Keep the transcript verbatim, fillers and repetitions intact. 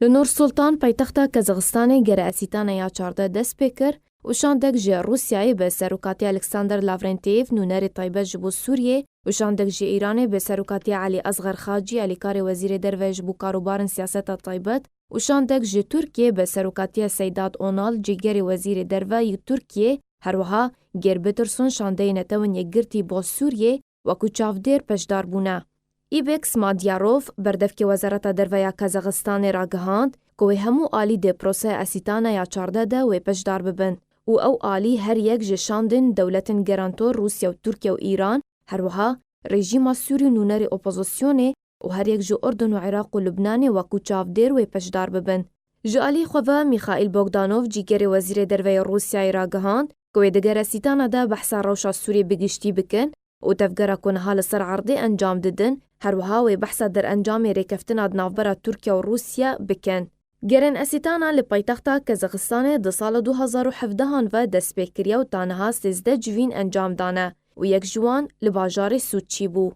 Li Nur Sultan, paytexta Kazaxistanê, gere Esîtana ya çardeh dest pê kir û şandek ji Rûsyayê bi serokatiya Alexander Lavrentiev, nûnerê taybet ji bo Sûriyê, û şandek ji Îranê bi serokatiya Elî Asgar Xacî, alîkarê wezîrê derve ji bo karobarên siyaseta taybet, û şandek ji Tirkiyê bi serokatiya Seydat Onal, cîgerê wezîrê derve yê Tirkiyê, herwiha Geir Peterson, şandeyê Netewên Yekgirtî bo Sûriyê, wekû çavdêr beşdar bûne. Îbek Smadyarov, berdevkê Wezareta Derve ya Kazaxistanê, ragihand ku wê hemû alî di proseya Esîtana ya çardeh de wê beşdar bibin û ew alî her yek ji şandên dewletên garantor Rûsya û Tirkiye û Îran, herwiha rejîma Sûrî û nûnerê opozisyonê û her yek ji Urdun û Iraq û Lubnanê wekû çavdêr wê beşdar bibin. Ji alî xwe ve Mîxaîl Bogdanov, cîgerê wezîrê derve yê Rûsyayê, ragihand ku wê di gere Esîtana de behsa rewşa Sûriyê bi giştî bikin û tevgera ku niha li ser erdê encam didin, herwiha wê behsa derencamê rêkeftina di navbera Tirkiye û Rûsya bikin. Gerên Esîtana li paytexta Kazaxistanê di sala du hazar û hevdehan ve dest pê kiriye û ta niha sêzdeh civîn encam dane û yek ji wan li bajarê Sûçî bû.